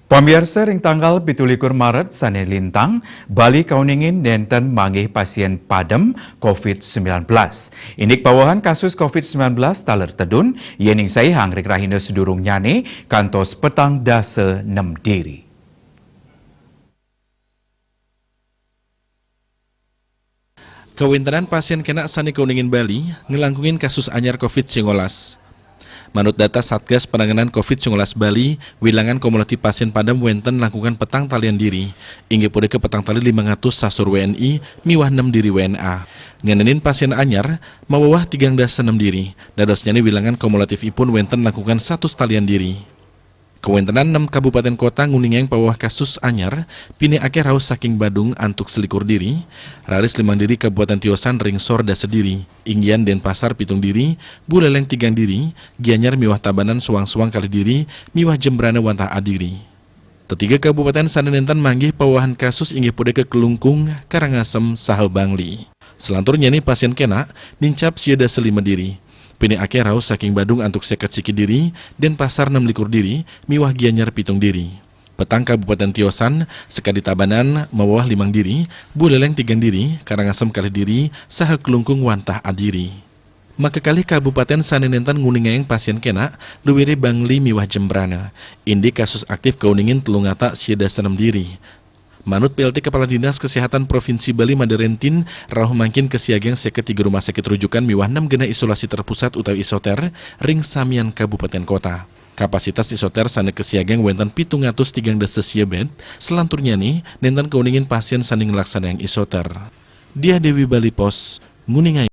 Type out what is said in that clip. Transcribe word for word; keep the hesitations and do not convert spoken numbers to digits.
Pamiarsa, ring tanggal pitu likur Maret sane lintang, Bali kauningin nenten manggih pasien padem covid sembilan belas. Indik pawehan kasus covid sembilan belas taler tedun, yening saihang ring rahina sedurungnyane kantos petang dasa nem diri. Kawentenan pasien kenak sane kauningin Bali nglangkungin kasus anyar covid sembilan belas. Manut data Satgas Penanganan covid sembilan belas Bali, wilangan kumulatif pasien padem wenten langkungan petang talian diri, inggih punika petang tali limang atus sasur W N I miwah nem diri W N A. Ngenenin pasien anyar maweweh tigang dasa nem diri, dadosnyane wilangan kumulatifipun wenten langkungan satus talian diri. Kawentenan nem kabupaten kota nguningayang paweweh kasus anyar, pinih akeh rauh saking Badung antuk selikur diri, raris limang diri Kabupaten Tiosan ring sor dasa diri, inggihan Denpasar pitung diri, Buleleng tigang diri, Gianyar miwah Tabanan soang-soang kalih diri, miwah Jembrana wantah adiri. Tetiga kabupaten sane nenten manggih pawehan kasus inggih punika Klungkung, Karangasem, saha Bangli. Selanturnyane pasien kenak nincap sia dasa lima diri. Pinih akeh rauh saking Badung antuk seket siki diri, Denpasar nem likur diri, miwah Gianyar pitung diri. Petang kabupaten tiosan, sakadi Tabanan maweweh limang diri, Buleleng tigang diri, Karangasem kalih diri, saha Klungkung wantah adiri. Makakalih kabupaten sane nenten nguningayang pasien kenak, luwire Bangli miwah Jembrana. Indik kasus aktif kauningin telung atak sia dasa nem diri. Manut P L T Kepala Dinas Kesehatan Provinsi Bali Made Rentin, rauh mangkin kasiagang seket tiga rumah sakit rujukan miwah nem genah isolasi terpusat utawi isoter ring samian kabupaten kota. Kapasitas isoter sane kasiagang wenten pitung atus tigang dasa sia bed, selanturnyane nenten kauningin pasien sane nglaksanayang isoter. Diah Dewi, Bali Post, nguningayang.